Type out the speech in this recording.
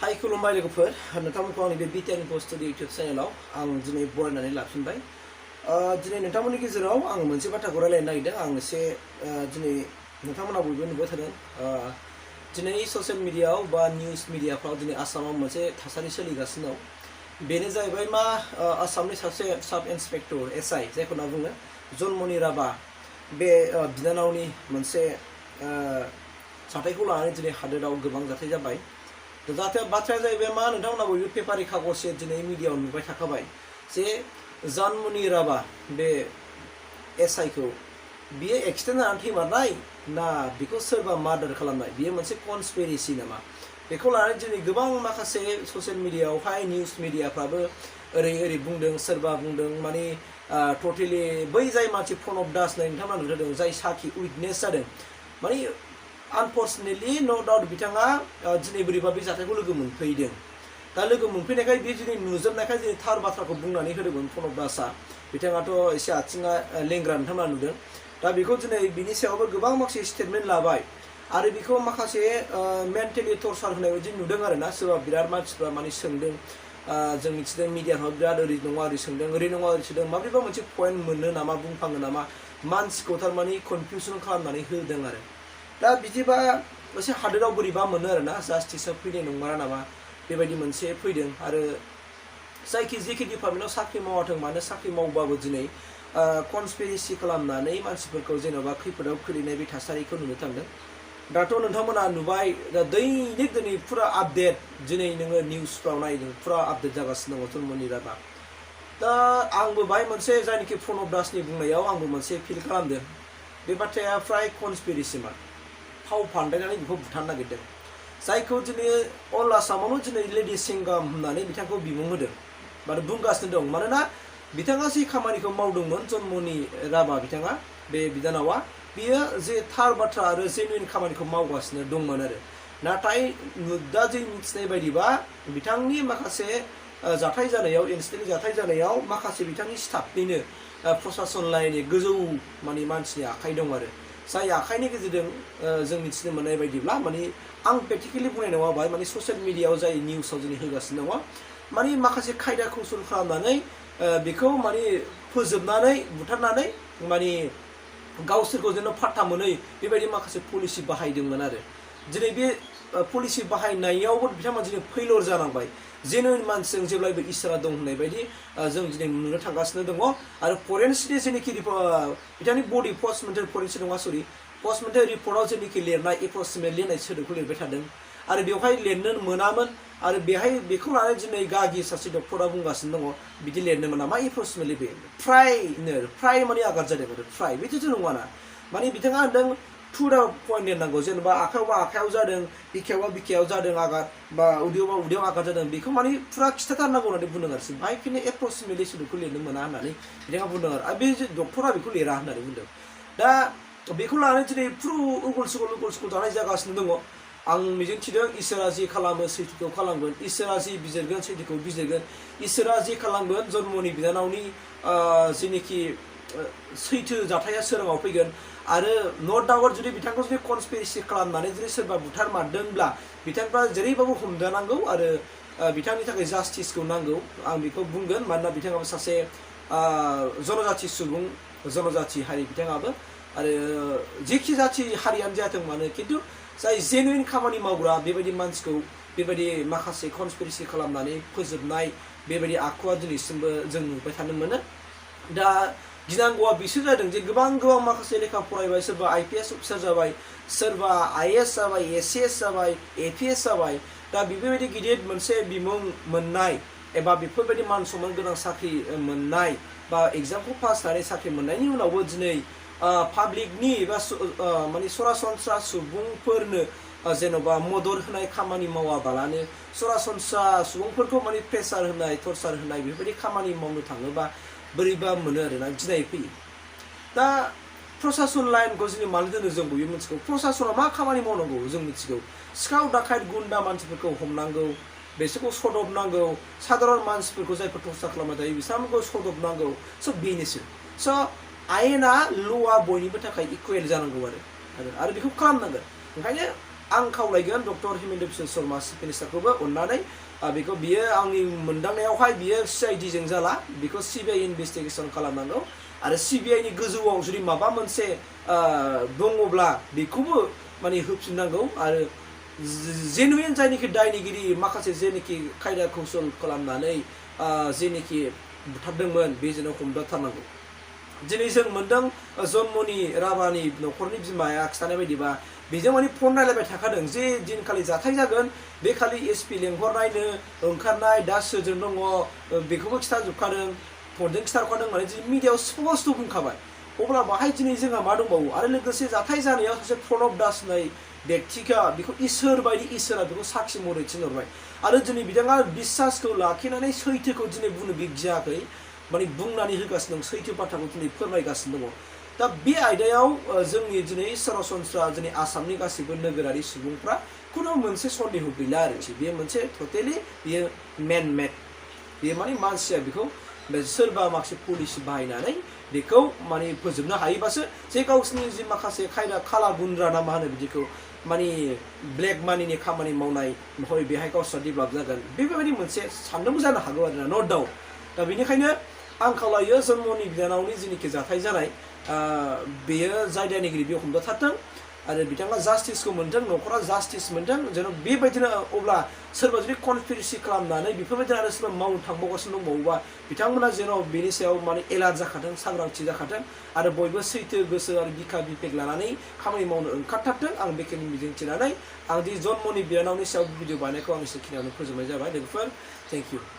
Hai खुलुमबाय लोगोफोर नोंथांमोनखौ आंनि बे Btrinfostudio YouTube चेनेलाव आं दिनै बरायनानै लाफिनबाय दिनै नोंथांमोननि गेजेराव आं मोनसे बाथ्राखौ रायलायनो नागिरदों आं एसे दिनै नोंथांमोना बयबो नुबाय थादों दिनै ससियेल मिडियायाव बा निउस मिडियाफ्राव दिनै आसामाव मोनसे थासारि सोलिगासिनो दं बेनो जाहैबाय मा आसामनि सासे साब इन्सपेक्टर SI जायखौ होनना बुङो जनमनि राभा बे बिनानावनि मोनसे जाथायखौ लानानै दिनै हादोराव गोबां जाथाय जाबाय जाहाथे बाथ्राया जाहैबाय मा नोंथांमोना बयबो पेपारि कागजसे दिनै मिडियायाव नुबाय थाखाबाय जे जानमनि राभा बे SI खौ बियो एक्सिडेन्ट जानानै थैमारनाय ना बेखौ सोरबा मार्डार खालामनाय बियो मोनसे कनस्पिरेसि नामा बेखौ लानानै दिनै गोबां माखासे ससियेल मिडियायावहाय निउस मिडियाफ्राबो ओरै बुंदों सोरबा बुंदों माने टटेलि बै जाय मानसि फन अफ दास होननाय नोंथांमोना नुदों जाय साखि उइटनेस जादों माने अनफर्चुनेटलि नो डाउट बिथाङा दिनै बोरैबा बे जाथायखौ लोगो मोनफैदों दा लोगो मोनफैनायखाय बे दिनै नुजोबनायखाय दिनै थार बाथ्राखौ बुंनानै होदोंमोन फन अफ दासआ बिथाङाथ' एसे आथिङा लेंग्रा नोंथांमोना नुदों दा बेखौ दिनै बिनि सायावबो गोबां माखासे स्टेटमेन्ट लाबाय आरो बेखौ माखासे मेन्टेलि टर्चार होनाय बायदि नुदों आरोना सोरबा बिराद मानसिफ्रा माने सोंदों जों मिथिदों मिडियाफ्राव बिराद ओरै नङा ओरै सोंदों ओरै नङा ओरै सोंदों माबोरैबा मोनसे पइन्ट मोननो नामा बुंफ्लाङो नामा मानसिखौ थारमाने कनफिउसन खालामनानै होदों आरो दा बिदिबा एसे हादोराव बोरैबा मोनो आरोना जास्टिसआ फैनाय नंमारा नामा बेबायदि मोनसे फैदों आरो जेखि डिपार्टमेन्टआव साख्रि मावाथों मानो साख्रि मावबाबो दिनै कनस्पिरेसि खालामनानै मानसिफोरखौ जेन'बा खैफोदाव खोलैनाय बे थासारिखौ नुनो थांदों दाथ' नोंथांमोना नुबाय दा दैनिक दिनै फुरा आपडेट दिनै नोङो निउसफ्राव नायदों फुरा आपडेट जागासिनो दङ जनमनि राभा दा आंबो बाहाय मोनसे जायनाखि फन अफ दासनि बुंनायाव आंबो मोनसे फिल खालामदों बे बाथ्राया फ्राय कनस्पिरेसिमोन फाव फान्दायनानै बेखौ बुथारनो नागिरदों जायखौ दिनै अल आसामावनो दिनै लेडि सिंगाम होननानै बिथांखौ बिमुं होदों माने बुंगासिनो दं मानोना बिथाङा जे खामानिखौ मावदोंमोन जनमनि राभा बिथाङा बे बिनानावा बियो जे थार बाथ्रा आरो जेनुइन खामानिखौ मावगासिनो दंमोन आरो नाथाय दा जों मिथिनाय बायदिबा बिथांनि माखासे जाथाय जानायाव इन्सिडेन्ट जाथाय जानायाव माखासे बिथांनि स्टाफनिनो प्रशासन लाइननि गोजौ माने मानसिनि आखाइ दं आरो जाय आखाइनि गेजेरजों जों मिथिनो मोननाय बायदिब्ला माने आं प्रेक्टिकेलि बुंनाय नङा बाहाय माने ससियेल मिडियायाव जाय निउसाव जों होगासिनो दङ माने माखासे खायदा कौशल खालामनानै बेखौ माने फोजोबनानै बुथारनानै माने गावसोरखौ जेन' फात्ता मोनै बेबायदि माखासे पलिसि बाहायदोंमोन आरो दिनै बे पलिसि बाहायनायावबो बिथांमोना दिनै फेलर जानांबाय जेनुइन मानसिजों जेब्लायबो इसोरा दं होननाय बायदि जों दिनै नुनो थांगासिनो दङ आरो फरेन्सिकनि जेनाखि बिथांनि बडि पस्टमर्टेम फरेन्सिक नङा सरि पस्टमर्टेम रिपर्टआव जेनाखि लिरनाय एप्रक्सिमेटलि होननाय सोदोबखौ लिरबाय थादों आरो बेवहाय लिरनो मोनामोन आरो बेहाय बेखौ लानानै दिनै गागि सासे डक्टरा बुंगासिनो दङ बिदि लिरनो मोना मा एप्रक्सिमेटलि बे फ्राय माने आघात जादों आरो फ्राय बिदिथ' नङाना माने बिथाङा होनदों टु दा पइन्ट लिरनांगौ जेनेबा आखायावबा आखायाव जादों बिखायावबा बिखायाव जादों आघात बा उदैयावबा उदैयाव आघात जादों बेखौ माने फुरा खिथाथारनांगौ होननानै बुंदों आरो बाहाय फिनो एप्रक्सिमेटलि सोदोबखौ लिरनो मोना होननानै बिथाङा बुंदों आरो बे डक्टरा बेखौ लिरा होननानै बुंदों दा बेखौ लानानै दिनै फुरु उगुल सुगुल जानाय जागासिनो दङ आं मिजिंथिदों इसोरा जि खालामो सैथोखौ खालामगोन इसोरा जि बिजिरगोन सैथोखौ बिजिरगोन इसोरा जि खालामगोन जन्मनि बिनानावनि जेनाखि सैथो जाथाया सोराङाव फैगोन आरो नट डाउट जुदि बिथांखौ जुदि कनस्पिरेसि खालामनानै जुदि सोरबा बुथारमारदोंब्ला बिथांफ्रा जेरैबाबो हमजानांगौ आरो बिथांनि थाखाय जास्टिसखौ नांगौ आं बेखौ बुंगोन मानोना बिथाङाबो सासे जनजाथि सुबुं जनजाथि हारि बिथाङाबो आरो जेखि जाथि हारियानो जाथों मानो खिन्थु जाय जेनुइन खामानि मावग्रा बेबायदि मानसिखौ बेबायदि माखासे कनस्पिरेसि खालामनानै फोजोबनाय बेबायदि आखुआ दिनैसिमबो जों नुबाय थानो मोनो दा गिनांगौआ बिसो जादों जे गोबां माखासे लेखा फरायबाय सोरबा IPS अफिसार जाबाय सोरबा IAS जाबाय ACS जाबाय APS जाबाय दा बेफोरबायदि गिदिर मोनसे बिमुं मोननाय एबा बेफोरबायदि मान सनमान गोनां साख्रि मोननाय बा एग्जामखौ पास जानानै साख्रि मोननायनि उनावबो दिनै पाब्लिकनि बा माने सरासनस्रा सुबुंफोरनो जेन'बा मदद होनाय खामानि मावाबालानो सरासनस्रा सुबुंफोरखौ माने प्रेसार होनाय टर्चार होनाय बेफोरबायदि खामानि मावनो थाङोबा बोरैबा मोनो आरोना गिनाय फैयो दा प्रशासन लाइनखौ जोंनि मानो दोनो जों बयबो मिथिगौ प्रशासना मा खामानि मावनांगौ जों मिथिगौ सिखाव दाखायत गुन्दा मानसिफोरखौ हमनांगौ बिसोरखौ सदबनांगौ साधारन मानसिफोरखौ जायफोर टर्चार खालामबाय थायो बिसोरखौ सदबनांगौ स' बेनोसै स' आयेना ल'आ बयनिबो थाखाय इकुवेल जानांगौ आरो बेखौ खालामनांगोन ओंखायनो आं खावलायगोन डक्टर हिमन्त बिश्व शर्मा चिफ मिनिस्टारखौबो अननानै बेखौ बियो आंनि मोनदांनायावहाय बियो CID जों जाला बेखौ CBI इनभेस्टिगेसन खालामनांगौ आरो CBI नि गोजौआव जुदि माबा मोनसे दङब्ला बेखौबो माने होफिननांगौ आरो जेनुइन जायनिखि दायनिगिरि माखासे जेनिखि खायदा कौशल खालामनानै जेनिखि बुथारदोंमोन बे जेन हमजाथारनांगौ दिनै जों मोनदों जन्मनि राभानि न'खरनि बिमाया खिथानाय बायदिबा बेजों माने फन रायलायबाय थाखादों जे दिनखालि जाथाय जागोन बे खालि SP लेंहरनायनो ओंखारनाय दा सोरजों दङ बेखौबो खिथाजोबखादों फनजों खिथाहरखादों माने मिडियायाव स्पस्ट बुंखाबाय अब्ला बाहाय दिनै जोंहा मा दंबावो आरो लोगोसे जाथाय जानायाव सासे प्रणब दास होननाय व्यक्तिका बेखौ इसोर बायदि इसोरा बेखौ साखि महरै थिनहरबाय आरो दिनै बिथाङा बिश्वासखौ लाखिनानै सैथोखौ दिनै बुंनो गियाखै माने बुंनानै होगासिनो दं सैथो बाथ्राखौ दिनै फोरमायगासिनो दङ दा बे आयदायाव जोंनि दिनै सरासनस्रा जोंनि आसामनि गासैबो नोगोरारि सुबुंफ्रा खुनु मोनसे सन्देह गैला आरोखि बेयो मोनसे टटेलि बेयो मेन मेड बेयो माने मानसिया बेखौ सोरबा माखासे पलिसि बाहायनानै बेखौ माने फोजोबनो हायोबासो जे गावसिनि जि माखासे खायदा खाला गुन्द्रा ना मा होनो बिदिखौ माने ब्लेक मानिनि खामानि मावनाय हय बेहाय गावस्रा डेभेलप जागोन बेबायदि मोनसे साननोबो जानो हागौ आरोना नो डाउट दा बेनिखायनो आं खावलायो जन्मनि बिनानावनि जेनिखि जाथाय जानाय बेयो जाय दायनिगिरि बेयो हमजाथारथों आरो बिथाङा जास्टिसखौ मोनथों न'खरा जास्टिस मोनथों जेन बेबायदिनो अब्ला सोरबा जुदि कनस्पिरेसि खालामनानै बेफोरबायदिनो आरो सोरबा मावनो थांबावगासिनो दंबावोबा बिथांमोना जेन बेनि सायाव माने एलार्ट जाखाथों सांग्रांथि जाखाथों आरो बयबो सैथो गोसो आरो बिखा बिफेक लानानै खामानि मावनो ओंखारथारथों आं बेखिनि मिजिंथिनानै आं दि जन्मनि बिनानावनि सायाव भिडिअ बानायखौ आं एसेखिनियावनो फोजोबनाय जाबाय लोगोफोर थेंक इउ